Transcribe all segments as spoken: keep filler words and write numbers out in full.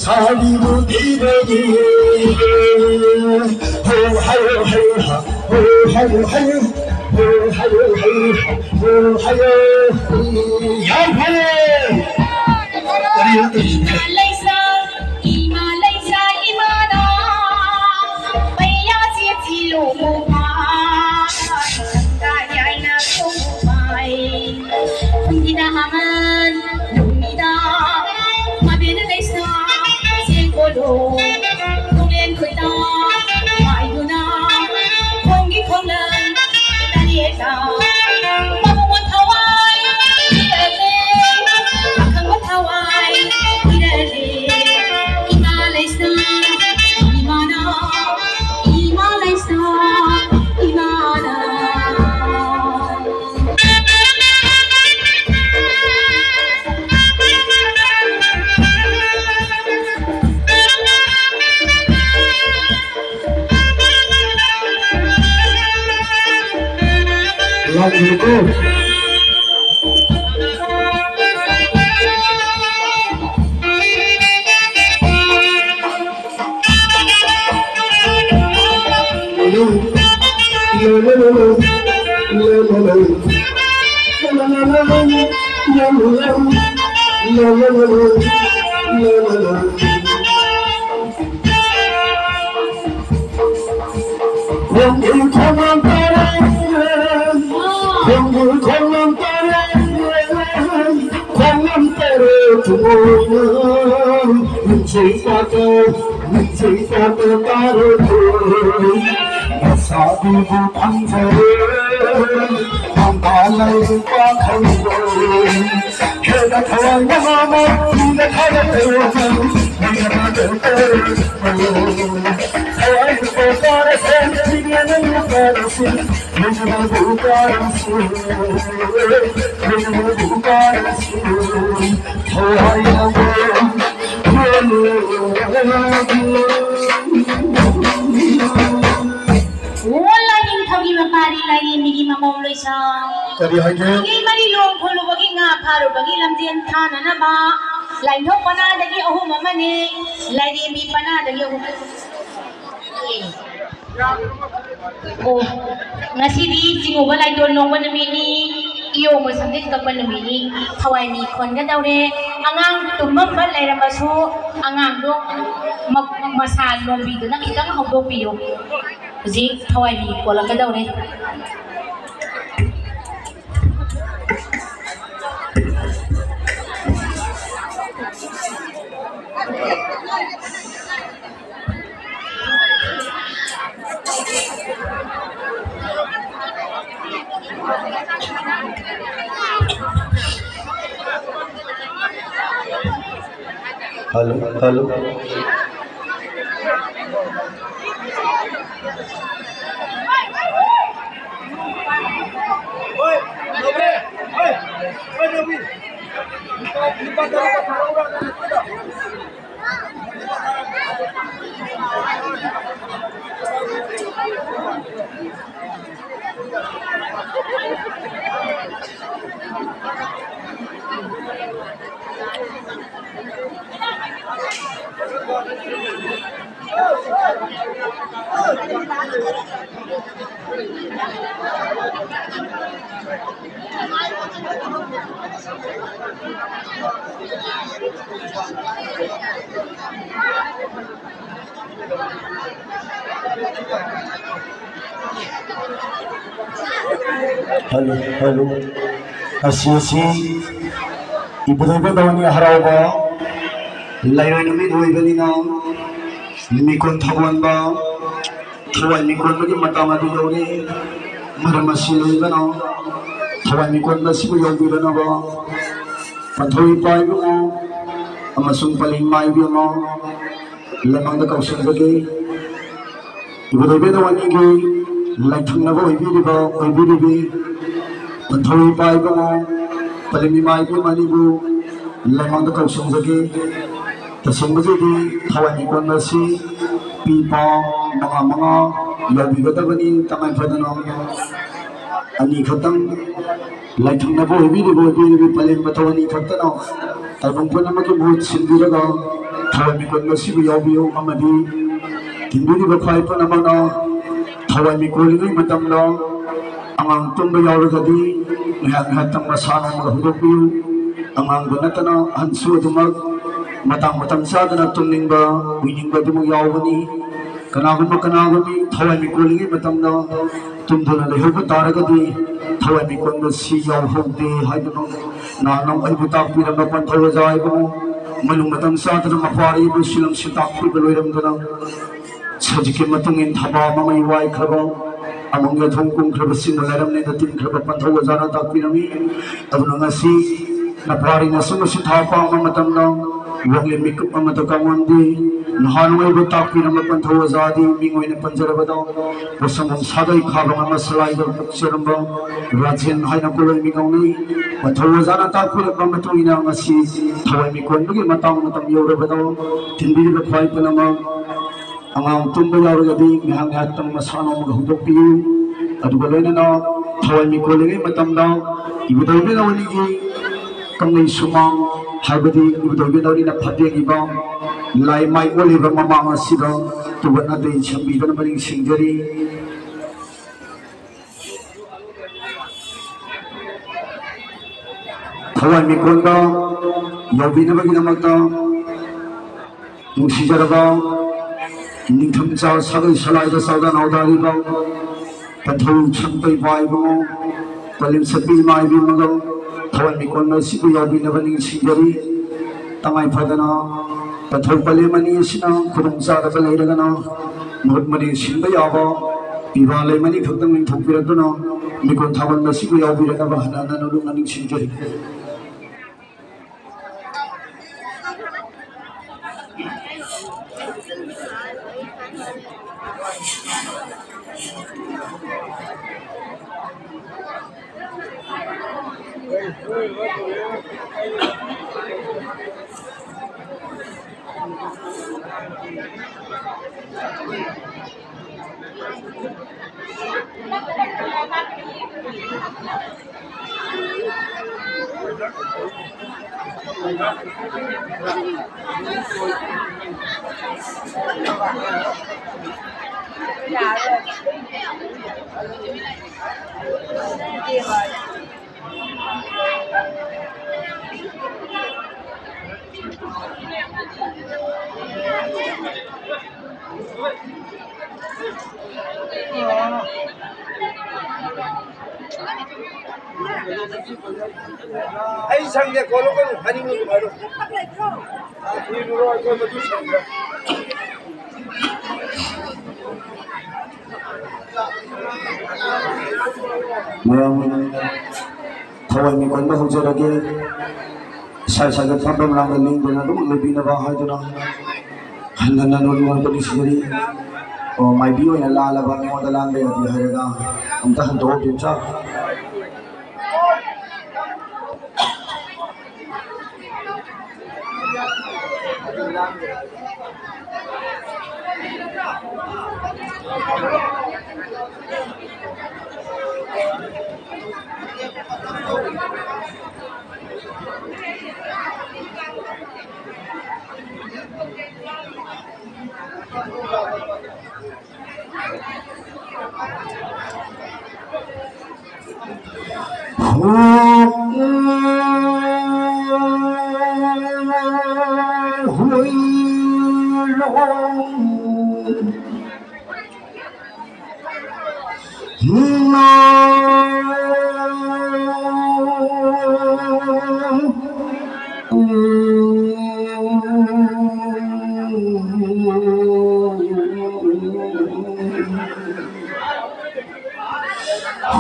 ꯍꯥꯏꯕꯤꯕꯨ ꯄꯤꯕꯒꯤ꯫ ꯍꯣ ꯍꯥꯏꯌꯣ ꯍꯥꯏꯌꯣ ꯍꯥ꯫ ꯍꯣ ꯍꯥꯏꯌꯣ ꯍꯥꯏꯌꯣ꯫ ꯍꯣ ꯍꯥꯏꯌꯣ ꯍꯥꯏꯌꯣ ꯍꯥ꯫ ꯍꯣ ꯍꯥꯏꯌꯣ꯫ ꯌꯥꯝ ꯐꯔꯦ꯫ ꯀꯔꯤ ꯍꯥꯏꯗꯣꯏꯅꯣ? ꯏꯃꯥ ꯂꯩꯁꯥ, ꯏꯃꯥ ꯂꯩꯁꯥ, ꯏꯃꯥꯅ ꯄꯩꯌꯥꯁꯤ ꯊꯤꯂꯨ ꯃꯨꯄꯥ꯫ ꯀꯥꯏ ꯍꯥꯏꯅ ꯈꯨꯝꯃꯨ ꯄꯥꯏ꯫ ꯈꯨꯝꯒꯤꯅ ꯍꯥꯃꯟ ꯅꯨꯃꯤꯗꯥ ꯃꯕꯦꯅ ꯂꯩꯁꯥ ꯆꯦꯟꯈꯣꯂꯣ ꯇꯨꯡꯂꯦꯟ ꯈꯨꯏꯗ ꯍꯥꯏꯗꯨꯅ ꯈꯣꯡꯒꯤ ꯈꯣꯡꯂꯪ ꯇꯔꯦꯠꯇ ꯃꯕꯨꯡ ꯊꯋꯥꯏ ꯄꯤꯔꯛꯂꯦ꯫ ꯑꯈꯪꯕ ꯊꯋꯥꯏ ꯄꯤꯔꯛꯂꯦ꯫ ꯏꯃꯥ ꯂꯩꯁꯥ ꯏꯃꯥꯅ ꯏꯃꯥ ꯂꯩꯁꯥ ꯏꯃꯥꯅ꯫ ꯂꯥꯛꯂꯤꯕꯀꯣ꯫ ꯑꯣ ꯂꯥꯏꯅꯤꯡꯊꯧꯒꯤ ꯃꯄꯥꯔꯤ ꯂꯥꯏꯔꯦꯝꯕꯤꯒꯤ ꯃꯃꯧ ꯂꯣꯏꯁꯪ꯫ ꯀꯔꯤ ꯍꯥꯏꯒꯦ? ꯃꯔꯤ ꯂꯣꯡ ꯈꯣꯜꯂꯨꯕꯒꯤ ꯉꯥ ꯐꯥꯔꯨꯕꯒꯤ ꯂꯝꯖꯦꯟ ꯊꯥꯅꯅꯕ ꯂꯥꯏꯅꯤꯡꯊꯧ ꯄꯅꯥꯗꯒꯤ ꯑꯍꯨꯝ ꯑꯃꯅꯤ, ꯂꯥꯏꯔꯦꯝꯕꯤ ꯄꯅꯥꯗꯒꯤ ꯑꯍꯨꯝ꯫ ꯑꯣ, ꯉꯁꯤꯗꯤ ꯆꯤꯡꯉꯨꯕ ꯂꯥꯏꯇꯣꯟ ꯂꯣꯡꯕ ꯅꯨꯃꯤꯠꯅꯤ, ꯏꯌꯣꯡ ꯃꯁꯝꯗꯤ ꯀꯛꯄ ꯅꯨꯃꯤꯠꯅꯤ꯫ ꯊꯋꯥꯏ ꯃꯤ ꯈꯣꯟꯒꯗꯧꯔꯦ꯫ ꯑꯉꯥꯡ ꯇꯨꯝꯃꯝꯕ ꯂꯩꯔꯝꯃꯁꯨ ꯑꯉꯥꯡꯗꯣ ꯃ-, ꯃꯁꯥ ꯂꯣꯝꯕꯤꯗꯨꯅ ꯈꯤꯇꯪ ꯍꯧꯗꯣꯛꯄꯤꯌꯨ꯫ ꯍꯧꯖꯤꯛ ꯊꯋꯥꯏ ꯃꯤ ꯀꯣꯜꯂꯛꯀꯗꯧꯔꯦ꯫ Hello, hello. Hello, hello. ꯑꯁꯤ ꯑꯁꯤ ꯏꯕꯨꯙꯧ ꯏꯕꯦꯟꯗꯧ ꯑꯅꯤ ꯍꯔꯥꯎꯕ ꯂꯩꯔꯣꯏ ꯅꯨꯃꯤꯠ ꯑꯣꯏꯕꯅꯤꯅ ꯃꯤꯀꯣꯟ ꯊꯧꯒꯣꯟꯕ, ꯊꯋꯥꯏ ꯃꯤꯀꯣꯟꯕꯒꯤ ꯃꯇꯝ ꯑꯗꯨ ꯌꯧꯔꯦ꯫ ꯃꯔꯝ ꯑꯁꯤ ꯂꯩꯕꯅ ꯊꯋꯥꯏ ꯃꯤꯀꯣꯟꯕ ꯑꯁꯤꯕꯨ ꯌꯧꯕꯤꯔꯅꯕ ꯄꯟꯊꯧ ꯏꯄꯥ ꯏꯕꯨꯡꯉꯣ ꯑꯃꯁꯨꯡ ꯄꯂꯦꯝ ꯏꯃꯥ ꯏꯕꯦꯝꯃ ꯂꯃꯥꯡꯗ ꯀꯧꯁꯤꯟꯖꯒꯦ꯫ ꯏꯕꯨꯙꯧ ꯏꯕꯦꯟꯗꯧ ꯑꯅꯤꯒꯤ ꯂꯥꯏꯊꯪꯅꯕ ꯑꯣꯏꯕꯤꯔꯤꯕ ꯑꯣꯏꯕꯤꯔꯤꯕꯤ ꯄꯟꯊꯧ ꯏꯄꯥ ꯏꯕꯨꯡꯉꯣ ꯄꯂꯦꯝ ꯏꯃꯥ ꯏꯕꯦꯝꯃ ꯑꯅꯤꯕꯨ ꯂꯃꯥꯡꯗ ꯀꯧꯁꯤꯟꯖꯒꯦ꯫ ꯇꯁꯦꯡꯕꯒꯤꯗꯤ ꯊꯋꯥꯏ ꯃꯤꯀꯣꯟꯕ ꯑꯁꯤ ꯄꯤ ꯄꯥꯎ ꯃꯉꯥ ꯃꯉꯥ ꯌꯥꯎꯕꯤꯒꯗꯕꯅꯤ꯫ ꯇꯉꯥꯏ ꯐꯗꯅ ꯑꯅꯤꯈꯛꯇꯪ ꯂꯥꯏꯊꯪꯅꯕ ꯑꯣꯏꯕꯤꯔꯤꯕ ꯑꯣꯏꯕꯤꯔꯤꯕꯤ ꯄꯂꯦꯝ ꯃꯊꯧ ꯑꯅꯤ ꯈꯛꯇꯅ ꯇꯥꯏꯕꯪ ꯄꯨꯝꯅꯃꯛꯀꯤ ꯃꯍꯨꯠ ꯁꯤꯟꯕꯤꯔꯒ ꯊꯋꯥꯏ ꯃꯤꯀꯣꯟꯕ ꯑꯁꯤꯕꯨ ꯌꯥꯎꯕꯤꯌꯨ ꯑꯃꯗꯤ ꯇꯤꯟꯕꯤꯔꯤꯕ ꯈ꯭ꯋꯥꯏ ꯄꯨꯝꯅꯃꯛꯅ ꯊꯋꯥꯏ ꯃꯤꯀꯣꯜꯂꯤꯉꯩ ꯃꯇꯝꯗ ꯑꯉꯥꯡ ꯇꯨꯝꯕ ꯌꯥꯎꯔꯒꯗꯤ ꯉꯥꯏꯍꯥꯛ ꯉꯥꯏꯍꯥꯛꯇꯪ ꯃꯁꯥ ꯅꯥꯟꯅ ꯍꯧꯗꯣꯛꯄꯤꯌꯨ꯫ ꯑꯉꯥꯡꯗ ꯅꯠꯇꯅ ꯑꯍꯟꯁꯨ ꯑꯗꯨꯃꯛ ꯃꯇꯥꯡ ꯃꯇꯝ ꯆꯥꯗꯅ ꯇꯨꯝꯅꯤꯡꯕ ꯎꯏꯅꯤꯡꯕ ꯑꯗꯨꯃꯛ ꯌꯥꯎꯒꯅꯤ꯫ ꯀꯅꯥꯒꯨꯝꯕ ꯀꯅꯥꯒꯨꯝꯕꯤ ꯊꯋꯥꯏ ꯃꯤꯀꯣꯜꯂꯤꯉꯩ ꯃꯇꯝꯗ ꯇꯨꯝꯗꯨꯅ ꯂꯩꯍꯧꯕ ꯇꯥꯔꯒꯗꯤ ꯊꯋꯥꯏ ꯃꯤꯀꯣꯟꯕꯁꯤ ꯌꯥꯎꯍꯧꯗꯦ ꯍꯥꯏꯗꯨꯅ ꯅꯍꯥꯟ ꯑꯩꯕꯨ ꯇꯥꯛꯄꯤꯔꯝꯕ ꯄꯟꯊꯧ ꯑꯣꯖꯥ ꯍꯥꯏꯕꯨ ꯃꯅꯨꯡ ꯃꯇꯝ ꯆꯥꯗꯅ ꯃꯄꯥꯔꯤꯕ ꯁꯤꯂꯝꯁꯤ ꯇꯥꯛꯄꯤꯕ ꯂꯣꯏꯔꯝꯗꯅ ꯁꯖꯤꯛꯀꯤ ꯃꯇꯨꯡ ꯏꯟ ꯊꯕꯥ ꯃꯃꯩ ꯋꯥꯏꯈ꯭ꯔꯕ ꯑꯃꯪ ꯌꯥꯊꯣꯡ ꯀꯨꯝꯈ꯭ꯔꯕꯁꯤꯡꯅ ꯂꯩꯔꯝꯂꯦꯅ ꯇꯤꯟꯈ꯭ꯔꯕ ꯄꯟꯊꯧ ꯑꯣꯖꯥꯅ ꯇꯥꯛꯄꯤꯔꯝꯃꯤ꯫ ꯑꯗꯨꯅ ꯉꯁꯤ ꯅꯄꯥꯔꯤꯅ ꯑꯁꯨꯝꯕ ꯁꯤꯟꯊꯥ ꯄꯥꯡꯕ ꯃꯇꯝꯗ ꯋꯥꯡꯂꯦꯟ ꯃꯤꯀꯨꯞ ꯑꯃꯠꯇ ꯀꯥꯎꯉꯝꯗꯦ꯫ ꯅꯍꯥꯟꯋꯥꯏꯕꯨ ꯇꯥꯛꯄꯤꯔꯝꯕ ꯄꯟꯊꯧ ꯑꯣꯖꯥꯗꯤ ꯃꯤꯡ ꯑꯣꯏꯅ ꯄꯟꯖꯔꯕꯗ ꯄꯣꯠꯁꯪꯕꯝ ꯁꯥꯒꯩ ꯈꯥꯕ ꯉꯝꯕ ꯁꯂꯥꯏꯗ ꯄꯣꯛꯆꯔꯝꯕ ꯔꯥꯖꯦꯟ ꯍꯥꯏꯅ ꯀꯣꯂꯣꯏ ꯃꯤ ꯀꯧꯅꯩ꯫ ꯄꯟꯊꯧ ꯑꯣꯖꯥꯅ ꯇꯥꯛꯄꯤꯔꯛꯄ ꯃꯇꯨꯡ ꯏꯟꯅ ꯉꯁꯤ ꯊꯋꯥꯏ ꯃꯤꯀꯣꯟꯕꯒꯤ ꯃꯇꯥꯡ ꯃꯇꯝ ꯌꯧꯔꯕꯗ ꯇꯤꯟꯕꯤꯔꯤꯕ ꯈ꯭ꯋꯥꯏ ꯄꯨꯝꯅꯃꯛ ꯑꯉꯥꯡ ꯇꯨꯝꯕ ꯌꯥꯎꯔꯒꯗꯤ ꯉꯥꯏꯍꯥꯛ ꯉꯥꯏꯍꯥꯛꯇꯪ ꯃꯁꯥ ꯅꯣꯝꯃꯒ ꯍꯧꯗꯣꯛꯄꯤꯌꯨ꯫ ꯑꯗꯨꯒ ꯂꯣꯏꯅꯅ ꯊꯋꯥꯏ ꯃꯤꯀꯣꯜꯂꯤꯉꯩ ꯃꯇꯝꯗ ꯏꯕꯨꯙꯧ ꯏꯕꯦꯟꯅꯧ ꯑꯅꯤꯒꯤ ꯀꯪꯂꯩ ꯁꯨꯃꯥꯡ ꯍꯥꯏꯕꯗꯤ ꯏꯕꯨꯙꯧ ꯏꯕꯦꯟꯅꯧ ꯑꯅꯤꯅ ꯐꯠꯇꯦꯡꯉꯤꯕ ꯂꯥꯏ ꯃꯥꯏ ꯑꯣꯜꯂꯤꯕ ꯃꯃꯥꯡ ꯑꯁꯤꯗ ꯇꯨꯕꯠ ꯅꯥꯇꯩ ꯁꯦꯝꯕꯤꯗꯨꯅ ꯃꯅꯤꯡ ꯁꯤꯡꯖꯔꯤ꯫ ꯊꯋꯥꯏ ꯃꯤꯀꯣꯟꯕ ꯌꯧꯕꯤꯅꯕꯒꯤꯗꯃꯛꯇ ꯅꯨꯡꯁꯤꯖꯔꯕ ꯅꯤꯡꯊꯝꯆꯥ ꯁꯥꯒꯩ ꯁꯂꯥꯏꯗ ꯆꯥꯎꯗ ꯅꯥꯎꯗꯥꯔꯤꯕ ꯄꯟꯊꯧ ꯁꯛꯄꯩ ꯏꯄꯥ ꯏꯕꯨꯡꯉꯣ, ꯄꯂꯦꯝ ꯁꯛꯄꯤ ꯏꯃꯥ ꯏꯕꯦꯝꯃꯒ ꯊꯋꯥꯏ ꯃꯤꯀꯣꯟꯕ ꯑꯁꯤꯕꯨ ꯌꯥꯎꯕꯤꯅꯕ ꯅꯤꯡꯁꯤꯡꯖꯔꯤ꯫ ꯇꯉꯥꯏ ꯐꯗꯅ ꯄꯟꯊꯧ ꯄꯂꯦꯝ ꯑꯅꯤ ꯑꯁꯤꯅ ꯈꯨꯗꯣꯡ ꯆꯥꯗꯕ ꯂꯩꯔꯒꯅ ꯃꯍꯨꯠ ꯃꯔꯤ ꯁꯤꯟꯕ ꯌꯥꯕ ꯄꯤꯕꯥ ꯂꯩꯃꯅꯤ ꯈꯛꯇꯪ ꯂꯤꯡꯊꯣꯛꯄꯤꯔꯛꯇꯨꯅ ꯃꯤꯀꯣꯟ ꯊꯥꯕꯜ ꯑꯁꯤꯕꯨ ꯌꯥꯎꯕꯤꯔꯛꯅꯕ ꯍꯟꯅ ꯍꯟꯅ ꯅꯣꯂꯨꯛꯅ ꯅꯤꯡꯁꯤꯡꯖꯔꯤ꯫ ꯑꯩ ꯁꯪꯗꯦ, ꯀꯣꯜꯂꯣ ꯀꯩꯅꯣ, ꯍꯥꯏꯅꯤꯡꯕ ꯑꯗꯨꯝ ꯍꯥꯏꯔꯣ꯫ ꯀꯨꯏꯔꯨꯔꯣ, ꯑꯩꯈꯣꯏ ꯃꯗꯨ ꯁꯪꯗ꯭ꯔꯦ꯫ ꯃꯌꯥꯝ ꯊꯋꯥꯏ ꯃꯤꯀꯣꯟꯕ ꯍꯧꯖꯔꯒꯦ꯫ ꯏꯁꯥ ꯏꯁꯥꯒꯤ ꯐꯝꯐꯝ ꯂꯥꯡꯗ ꯂꯦꯡꯗꯅ ꯑꯗꯨꯝ ꯂꯩꯕꯤꯅꯕ ꯍꯥꯏꯗꯨꯅ ꯍꯟꯅ ꯍꯟꯅ ꯅꯣꯡꯃ ꯅꯤꯡꯁꯤꯡꯖꯔꯤ꯫ ꯑꯣ, ꯃꯥꯏꯕꯤ ꯑꯣꯏꯅ ꯂꯥꯜꯂꯕ ꯃꯤꯉꯣꯟꯗ ꯂꯥꯟꯕ ꯌꯥꯗꯦ ꯍꯥꯏꯔꯒ ꯑꯝꯇ ꯍꯟꯗꯣꯛꯑꯣ ꯕꯦꯝꯆꯥ꯫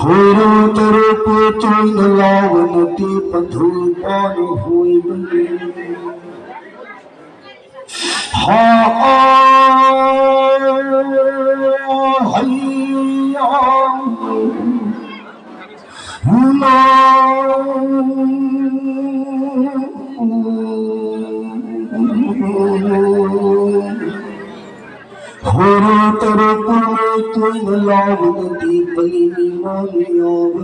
ꯍꯨꯏꯔꯨ ꯇꯔꯨꯛꯄꯨ ꯇꯣꯏꯅ ꯂꯥꯎꯕ ꯅꯠꯇꯦ, ꯄꯟꯊꯨꯡ ꯄꯥꯅ ꯍꯨꯏꯕꯅꯤ꯫ ꯍꯥ, ꯑꯥ, ꯍꯩ, ꯑꯥ꯫ ꯍꯨꯔꯨ ꯇꯔꯨ ꯄꯨꯔꯨ ꯑꯣꯏꯅ ꯂꯥꯎꯕꯗꯗꯤ ꯄꯜꯂꯤ ꯃꯤꯃꯥꯡ ꯌꯥꯎꯕ꯫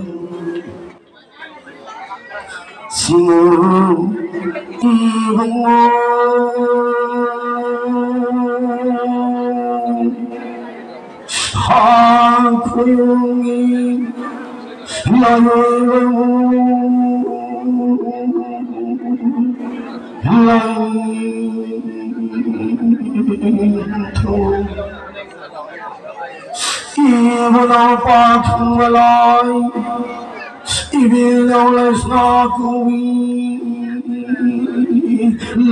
ꯁꯤꯃꯨ ꯏꯕꯨꯡꯉꯣ ꯍꯥꯈꯣꯏꯒꯤ ꯂꯥꯏꯑꯣꯏꯕꯕꯨ ꯂꯥꯏꯅꯤꯡꯊꯧ ꯏꯕꯨ ꯂꯧ ꯄꯥꯊꯨꯡꯕ ꯂꯥꯏ ꯏꯕꯦꯜ ꯂꯧ ꯂꯩꯁꯅꯥ ꯀꯨꯕꯤ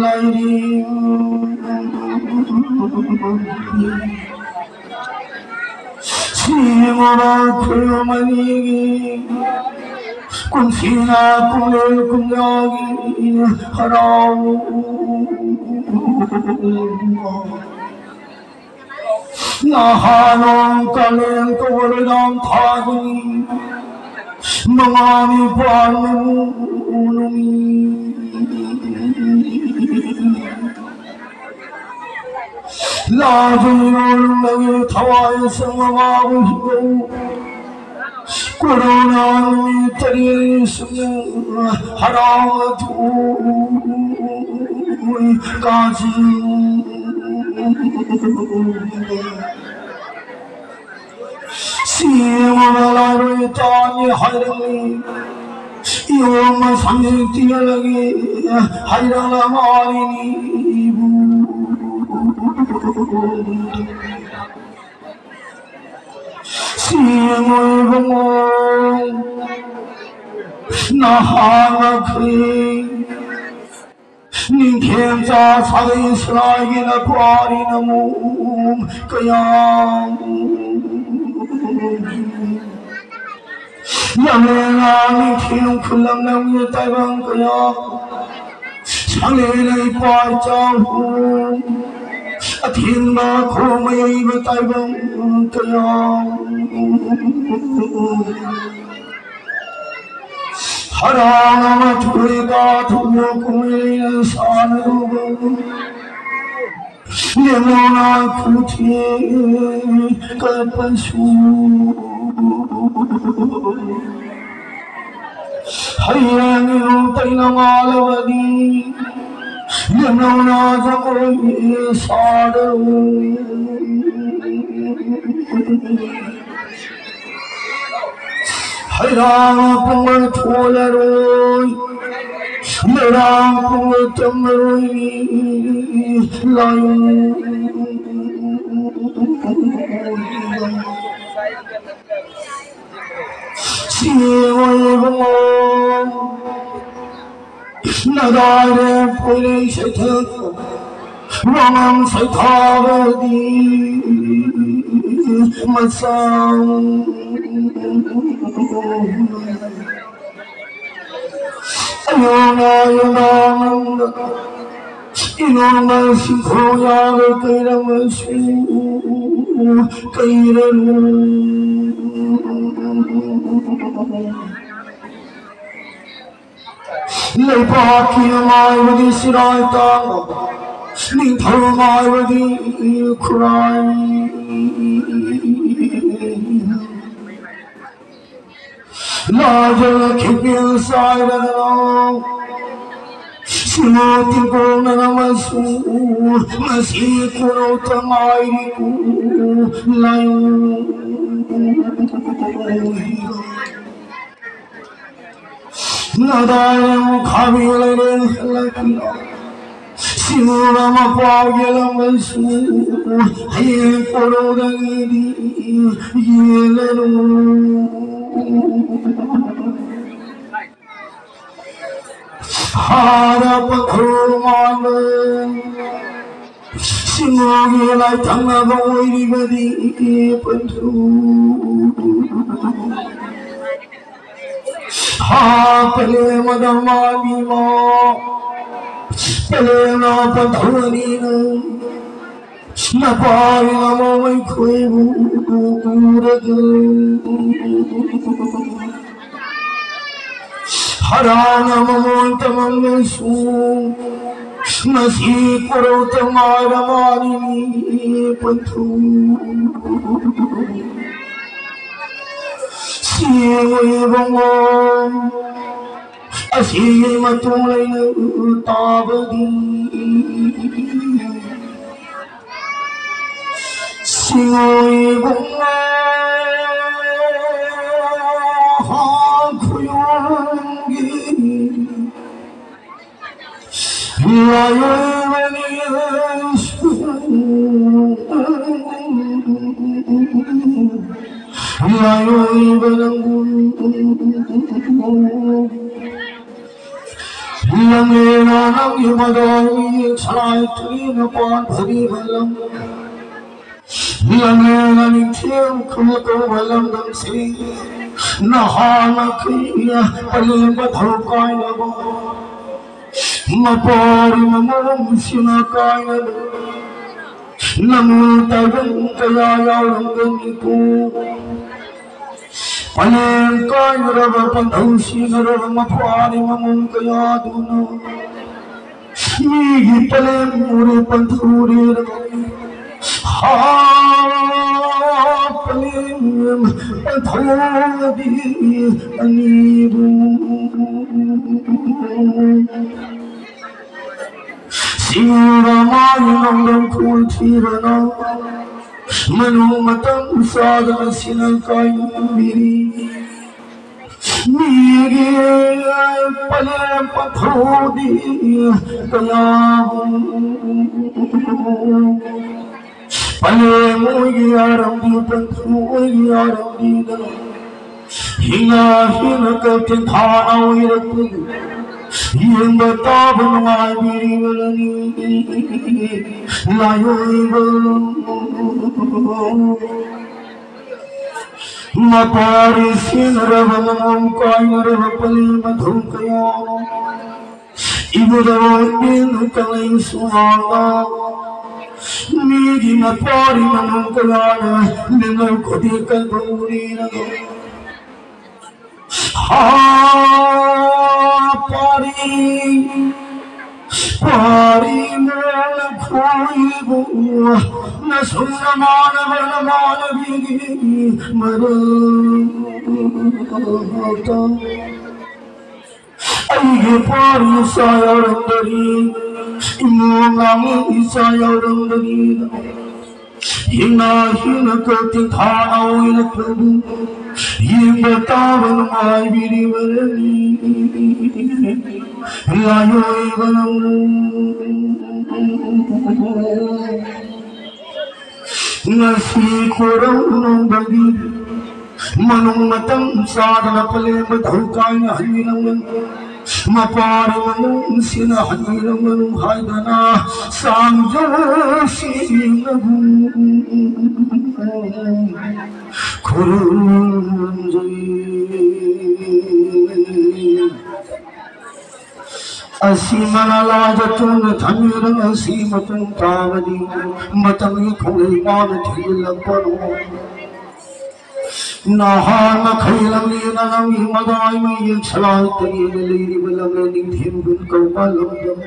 ꯂꯥꯏꯔꯦꯝ ꯁꯤꯃꯔ ꯈꯨꯔꯨꯝ ꯑꯅꯤꯒꯤ ꯀꯨꯝꯁꯤꯅ ꯀꯨꯝꯂꯦꯜ ꯀꯨꯝꯌꯥꯒꯤ ꯍꯔꯥꯎ ꯅꯍꯥꯅꯣꯡ ꯀꯥꯂꯦꯟ ꯀꯧꯕ ꯂꯣꯏꯅꯥꯝ ꯊꯥꯒꯤ ꯃꯉꯥꯅꯤ ꯄꯥꯟꯕ ꯅꯨꯃꯤꯠ ꯂꯥꯖꯩꯔꯣꯜꯗꯒꯤ ꯊꯋꯥꯏ ꯁꯪꯕ ꯃꯥꯕꯨ ꯀꯣꯔꯣꯅꯥ ꯅꯨꯃꯤꯠ ꯇꯔꯦꯠꯅꯤ ꯁꯨꯝ ꯍꯔꯥꯎꯅ ꯊꯣꯛꯏ ꯀꯥꯖꯤꯡ ꯁꯤꯃ ꯂꯥꯏꯔꯣꯏ ꯇꯥꯅꯤ ꯍꯥꯏꯔꯝꯃꯤ꯫ ꯏꯌꯣꯝ ꯃꯁꯥꯡꯁꯤ ꯇꯤꯌꯂꯒꯤ ꯍꯩꯔꯥꯡ ꯂꯃꯥꯔꯤꯅꯤꯕꯨ ꯁꯤꯃꯣꯏꯕꯨꯡꯉꯣ ꯅꯍꯥꯟ ꯃꯈꯩ ꯅꯤꯡꯊꯦꯝꯆꯥ ꯁꯥꯒꯩ ꯁꯂꯥꯏꯒꯤ ꯅꯄꯥꯔꯤ ꯅꯃꯨ ꯀꯌꯥ ꯌꯥꯝꯂꯦꯅ ꯅꯤꯡꯊꯦꯝ ꯈꯨꯂꯪ ꯅꯪꯒꯤ ꯇꯥꯏꯕꯪ ꯀꯌꯥ ꯁꯥꯒꯩ ꯂꯩꯄꯥꯏ ꯆꯥꯍꯨꯝ ꯑꯊꯤꯡꯕ ꯈꯣꯡ ꯃꯌꯩꯕ ꯇꯥꯏꯕꯪ ꯀꯌꯥ ꯍꯔꯥꯎꯅ ꯃꯊꯣꯏ ꯀꯥꯊꯨꯝꯅ ꯀꯨꯝꯍꯩ ꯁꯥꯟꯅꯔꯨꯕ ꯂꯦꯝꯅꯧꯅ ꯈꯨꯊꯤ ꯀꯠꯄꯁꯨ ꯍꯌꯦꯡ ꯏꯔꯨ ꯇꯩꯅ ꯃꯥꯜꯂꯕꯗꯤ ꯂꯦꯝꯅꯧꯅ ꯖꯒꯣꯏ ꯁꯥꯗꯔꯨ꯫ ꯍꯩꯔꯥꯡ ꯄꯨꯡꯕ ꯊꯣꯂꯔꯣꯏ, ꯂꯩꯔꯥꯡ ꯄꯨꯡꯕ ꯇꯝꯃꯔꯣꯏ ꯃꯤ ꯂꯥꯏꯑꯣ꯫ ꯁꯤ ꯑꯣꯏꯕ ꯃꯑꯣꯡ ꯅꯗꯥꯏꯔꯦ ꯄꯣꯏꯂꯩ ꯁꯩꯊꯛ ꯋꯥꯉꯥꯡ ꯁꯩꯊꯥꯕꯗꯤ ꯃꯆꯥ ꯑꯌꯣꯅ ꯑꯌꯣꯅ ꯅꯪꯅ ꯏꯅꯣꯝꯕ ꯁꯤꯡꯊꯧ ꯌꯥꯒ ꯀꯩꯔꯝꯃꯁꯨ ꯀꯩꯔꯅꯨ꯫ ꯂꯩꯕꯥꯛꯀꯤ ꯃꯥꯏꯕꯗꯤ ꯁꯤꯔꯥꯏ ꯇꯥꯡꯕ, ꯅꯤꯡꯊꯧ ꯃꯥꯏꯕꯗꯤ ꯈꯨꯔꯥꯏ꯫ ꯂꯥꯏꯖ ꯈꯤꯄꯤꯜ ꯆꯥꯏꯔꯗꯅ, ꯁꯤꯃꯣ ꯇꯤꯡꯀꯣꯡꯅ ꯑꯃꯁꯨ ꯉꯁꯤ ꯀꯣꯔꯧꯇ ꯉꯥꯏꯔꯤꯀꯣ ꯂꯥꯏꯑꯣ꯫ ꯅꯗꯥꯏ ꯑꯃꯨꯛ ꯈꯥꯕꯤ ꯂꯩꯔꯦ ꯍꯜꯂꯛꯄꯤꯔꯣ꯫ ꯁꯤꯃꯨꯔ ꯑꯃ ꯄꯥꯎ ꯌꯦꯜꯂꯝꯃꯁꯨ ꯍꯌꯦꯡ ꯀꯣꯔꯧꯗꯒꯤꯗꯤ ꯌꯦꯜꯂꯔꯣ꯫ ꯍꯥꯔ ꯄꯟꯊꯧ ꯃꯥꯟꯕ ꯁꯤꯃꯨꯔꯒꯤ ꯂꯥꯏꯊꯪꯅꯕ ꯑꯣꯏꯔꯤꯕꯗꯤ ꯄꯟꯊꯧ꯫ ꯍꯥ ꯄꯂꯦꯝ ꯃꯗꯃꯥꯅꯤꯃ ꯄꯂꯦꯝꯅ ꯄꯟꯊꯧꯅꯤꯅ ꯅꯄꯥꯏꯅ ꯃꯃꯩꯈꯣꯏꯕꯨ ꯎꯔꯒ ꯍꯔꯥꯅ ꯃꯃꯣꯟ ꯇꯃꯝꯅꯁꯨ ꯃꯁꯤ ꯀꯣꯔꯧꯇ ꯉꯥꯏꯔ ꯃꯥꯅꯤ ꯄꯟꯊꯨ꯫ ꯁꯤꯡꯉꯣ ꯏꯕꯨꯡꯉꯣ, ꯑꯁꯤꯒꯤ ꯃꯇꯨꯡ ꯂꯩꯅ ꯇꯥꯕꯗꯤ ꯁꯤꯡꯉꯣ ꯏꯕꯨꯡꯉꯣ, ꯈꯨꯌꯣꯡꯒꯤ ꯂꯥꯏꯑꯣꯏꯕꯅꯤ꯫ ꯂꯥꯏꯑꯣꯏꯕ ꯅꯪꯕꯨ ꯂꯝꯂꯦꯟꯅ ꯅꯪꯒꯤ ꯃꯗꯥꯏ ꯁꯂꯥꯏ ꯇꯨꯔꯦꯜ ꯃꯄꯥꯟ ꯐꯔꯤꯕ ꯂꯝ꯫ ꯂꯝꯂꯦꯟꯅ ꯅꯤꯡꯊꯦꯝ ꯈꯨꯜ ꯀꯧꯕ ꯂꯝꯗꯝꯁꯤ ꯅꯍꯥꯟ ꯑꯩꯈꯣꯏ ꯄꯂꯦꯝ ꯄꯟꯊꯧ ꯀꯥꯏꯅꯕ, ꯃꯄꯥꯔꯤ ꯃꯃꯧꯁꯤꯡꯅ ꯀꯥꯏꯅꯕ ꯅꯃꯨ ꯇꯥꯏꯕꯪ ꯀꯌꯥ ꯌꯥꯎꯔꯝꯒꯅꯤꯀꯣ꯫ ꯄꯂꯦꯝ ꯀꯥꯏꯅꯔꯕ ꯄꯟꯊꯧ ꯁꯤꯅꯔꯕ ꯃꯄꯥꯔꯤ ꯃꯃꯧ ꯀꯌꯥꯗꯨꯅ ꯃꯤꯒꯤ ꯄꯂꯦꯝ ꯎꯔꯦ ꯄꯟꯊꯧ ꯎꯔꯦ꯫ ꯍꯥ, ꯄꯂꯦꯝ ꯄꯟꯊꯧꯗꯤ ꯑꯅꯤꯕꯨ ꯁꯤꯡꯔ ꯃꯥꯒꯤ ꯅꯣꯡꯗꯝ ꯈꯨꯜ ꯊꯤꯔꯅ ꯃꯅꯨꯡ ꯃꯇꯝ ꯆꯥꯗꯅ ꯁꯤꯅ ꯀꯥꯏꯅꯕꯤꯔꯤ꯫ ꯃꯤꯒꯤ ꯄꯂꯦꯝ ꯄꯟꯊꯧꯗꯤ ꯀꯌꯥꯕꯨ ꯄꯂꯦꯝ ꯑꯣꯏꯒꯤ ꯑꯔꯝꯕꯤ ꯄꯟꯊꯧ ꯑꯣꯏꯒꯤ ꯑꯔꯝꯕꯤꯗ ꯍꯤꯡꯅ ꯍꯤꯡꯅ ꯀꯛꯆꯤꯡ ꯊꯥꯅ ꯑꯣꯏꯔꯛꯄꯒꯤ ꯌꯦꯡꯕ ꯇꯥꯕ ꯅꯨꯡꯉꯥꯏꯕꯤꯔꯤꯕꯅꯤ꯫ ꯂꯥꯏꯑꯣꯏꯕ ꯃꯄꯥꯔꯤ ꯁꯤꯟꯅꯔꯕ ꯃꯃꯝ ꯀꯥꯏꯅꯔꯕ ꯄꯂꯤ ꯃꯊꯧ ꯀꯌꯥ ꯏꯕꯨꯗꯧ ꯏꯕꯦꯟ ꯀꯪꯂꯩ ꯁꯨꯃꯥꯡꯗ ꯃꯤꯒꯤ ꯃꯄꯥꯔꯤ ꯃꯃꯝ ꯀꯌꯥꯅ ꯂꯦꯝꯅꯧ ꯈꯨꯗꯤ ꯀꯟꯕ ꯎꯔꯤꯔꯒ ꯍꯥ ꯄꯥꯔꯤ ꯄꯥꯔꯤ ꯅꯁꯨꯝ ꯅꯃꯥꯟꯅꯕ ꯅꯃꯥꯟꯅꯕꯤꯒꯤ ꯃꯔꯛꯇ ꯑꯩꯒꯤ ꯄꯥꯔꯤ ꯏꯆꯥ ꯌꯥꯎꯔꯝꯗꯔꯤ, ꯏꯃꯣꯝ ꯂꯥꯡꯉꯤ ꯏꯆꯥ ꯌꯥꯎꯔꯝꯗꯔꯤ꯫ ꯍꯤꯡꯅ ꯍꯤꯡꯅ ꯀꯣꯛꯇꯤꯡ ꯊꯥꯅ ꯑꯣꯏꯔꯛꯄꯕꯨ ꯌꯦꯡꯕ ꯇꯥꯕ ꯅꯨꯡꯉꯥꯏꯕꯤꯔꯤꯕꯅꯤ꯫ ꯂꯥꯏꯑꯣꯏꯕ ꯅꯪꯕꯨ ꯉꯁꯤ ꯈꯨꯔꯧꯅꯕꯒꯤ ꯃꯅꯨꯡ ꯃꯇꯝ ꯆꯥꯗꯅ ꯄꯂꯦꯝꯕ ꯊꯧꯀꯥꯏꯅ ꯍꯟꯕꯤꯔꯝꯒꯅꯤ꯫ ꯃꯄꯥꯔꯤ ꯃꯅꯨꯡꯁꯤꯅ ꯍꯟꯕꯤꯔꯝꯒꯅꯨ ꯍꯥꯏꯗꯅ ꯆꯥꯡꯖꯁꯤꯡꯅꯕꯨ ꯈꯨꯔꯨꯝꯖꯩ꯫ ꯑꯁꯤ ꯃꯅꯥꯂꯥꯗ ꯇꯨꯅ ꯊꯝꯕꯤꯔꯝ ꯑꯁꯤ ꯃꯇꯨꯡ ꯇꯥꯕꯗꯤ ꯃꯇꯝꯒꯤ ꯈꯣꯡꯂꯩ ꯃꯥꯅ ꯊꯤꯜꯂꯛꯄꯅꯣ꯫ ꯅꯍꯥꯟ ꯃꯈꯩ ꯂꯝꯂꯦꯟ ꯑꯂꯝꯒꯤ ꯃꯗꯥꯏ ꯃꯌꯦꯛ ꯁꯂꯥꯏ ꯇꯔꯦꯠꯅ ꯂꯩꯔꯤꯕ ꯂꯝꯂꯦꯟ ꯅꯤꯡꯊꯦꯝ ꯀꯧꯕ ꯂꯝꯗꯝ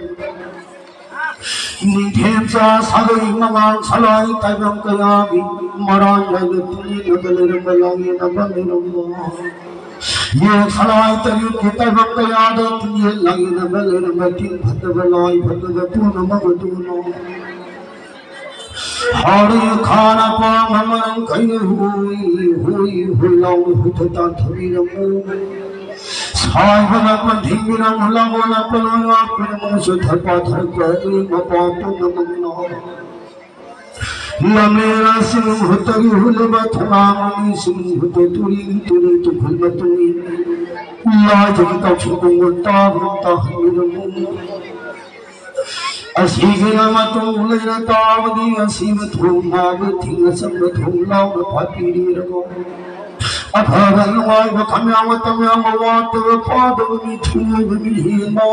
ꯅꯤꯡꯊꯦꯝꯆꯥ ꯁꯥꯒꯩ ꯃꯉꯥꯜ ꯁꯂꯥꯏ ꯇꯥꯏꯕꯪ ꯀꯌꯥꯒꯤ ꯃꯔꯥꯟ ꯅꯥꯏꯅ ꯇꯨꯡꯏꯟꯅꯕ ꯂꯩꯔꯝꯕ ꯂꯥꯡꯌꯦꯟꯅꯕ ꯂꯩꯔꯝꯕ ꯌꯦꯛ ꯁꯂꯥꯏ ꯇꯔꯦꯠꯀꯤ ꯇꯥꯏꯕꯪ ꯀꯌꯥꯗ ꯇꯨꯡꯏꯟ ꯂꯥꯡꯌꯦꯟꯅꯕ ꯂꯩꯔꯝꯕ ꯇꯤꯟ ꯐꯠꯇꯕ ꯂꯥꯏ ꯐꯠꯇꯕ ꯄꯨꯝꯅꯃꯛ ꯑꯗꯨꯅ ꯍꯥꯔꯤ ꯈꯥꯅ ꯄꯥꯝꯕ ꯃꯔꯝ ꯀꯩꯅ ꯍꯨꯏ ꯍꯨꯏ ꯍꯨꯏ ꯂꯥꯎꯅ ꯍꯨꯊ ꯇꯥꯟꯊꯕꯤꯔꯝꯃꯨ꯫ ꯁꯥꯏꯕꯅ ꯄꯟꯊꯤꯡꯕꯤꯔꯝꯃꯨ ꯂꯥꯡꯒꯣꯜ ꯂꯥꯛꯄꯅ ꯃꯣꯏꯁꯨ ꯊꯔꯄꯥ ꯊꯔꯛꯄ ꯑꯩ ꯃꯄꯥ ꯄꯨꯝꯅꯃꯛꯅ ꯂꯝꯂꯦꯟ ꯑꯁꯤ ꯃꯍꯨꯠꯇꯒꯤ ꯍꯨꯜꯂꯕ ꯊꯣꯉꯥ ꯃꯃꯤꯁꯤꯡ ꯃꯍꯨꯠꯇ ꯇꯨꯔꯤ ꯇꯨꯔꯤ ꯇꯨꯈꯨꯜ ꯃꯇꯨꯡ ꯏꯟ ꯂꯥꯏꯗꯒꯤ ꯀꯥꯎꯁꯤ ꯀꯣꯡꯒꯣꯟ ꯇꯥꯕ ꯇꯥꯍꯟꯕꯤꯔꯝꯃꯨ꯫ ꯑꯁꯤꯒꯤ ꯃꯇꯨꯡ ꯂꯩꯔ ꯇꯥꯕꯗꯤ ꯑꯁꯤꯕ ꯊꯣꯡ ꯃꯥꯕ ꯊꯤꯡ ꯑꯆꯝꯕ ꯊꯣꯡ ꯂꯥꯎꯅ ꯐꯥꯠꯄꯤꯔꯤꯔꯒꯣ꯫ ꯑꯐꯕ ꯅꯨꯡꯉꯥꯏꯕ ꯈꯝꯌꯥꯡꯕ ꯇꯝꯌꯥꯡꯕ ꯋꯥꯠꯇꯕ ꯐꯥꯗꯕ ꯃꯤ ꯊꯨꯡꯕ ꯃꯤ ꯍꯦꯟꯕ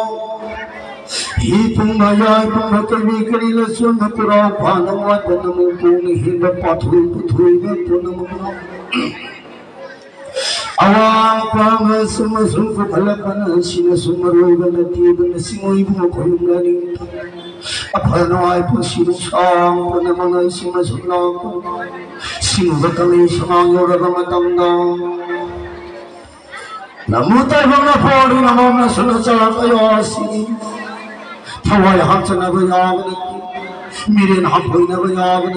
ꯍꯤ ꯄꯨꯝꯕ ꯌꯥꯏ ꯄꯨꯝꯕ ꯀꯔꯤ ꯀꯔꯤ ꯂꯆꯣꯟꯕ ꯀꯨꯔꯥꯎ ꯐꯥꯅ ꯋꯥꯠꯄ ꯅꯃꯨ ꯄꯣꯡꯅ ꯍꯦꯟꯕ ꯄꯥꯊꯣꯏ ꯄꯨꯊꯣꯏꯕ ꯄꯨꯝꯅꯃꯛ ꯑꯋꯥꯡ ꯄꯥꯡ ꯑꯁꯨꯝ ꯑꯁꯨꯝ ꯄꯨꯈꯠꯂꯛꯄꯅ ꯑꯁꯤꯅꯁꯨ ꯃꯔꯣꯏꯕ ꯅꯠꯇꯦꯗꯅ ꯆꯤꯡꯉꯣꯏꯕꯨ ꯈꯣꯏꯔꯨꯝꯂꯅꯤꯡꯕ ꯑꯐ ꯅꯨꯡꯉꯥꯏ ꯄꯨꯟꯁꯤ ꯅꯨꯡꯁꯥꯡ ꯄꯨꯝꯅꯃꯛ ꯏꯁꯤꯡ ꯃꯁꯨꯝ ꯂꯥꯡꯕ ꯁꯤꯡꯕ ꯀꯪꯂꯩ ꯁꯨꯃꯥꯡ ꯌꯧꯔꯕ ꯃꯇꯝꯗ ꯂꯝꯕꯨ ꯇꯥꯏꯕꯪꯅ ꯐꯣꯡꯗꯨꯅ ꯃꯝꯅ ꯁꯨꯅ ꯆꯥꯛ ꯀꯌꯥ ꯑꯁꯤ ꯊꯋꯥꯏ ꯍꯥꯞꯆꯅꯕ ꯌꯥꯕ ꯅꯠꯇꯦ, ꯃꯤꯔꯦꯟ ꯍꯥꯞꯄꯣꯏꯅꯕ ꯌꯥꯕ ꯅꯠꯇꯦ꯫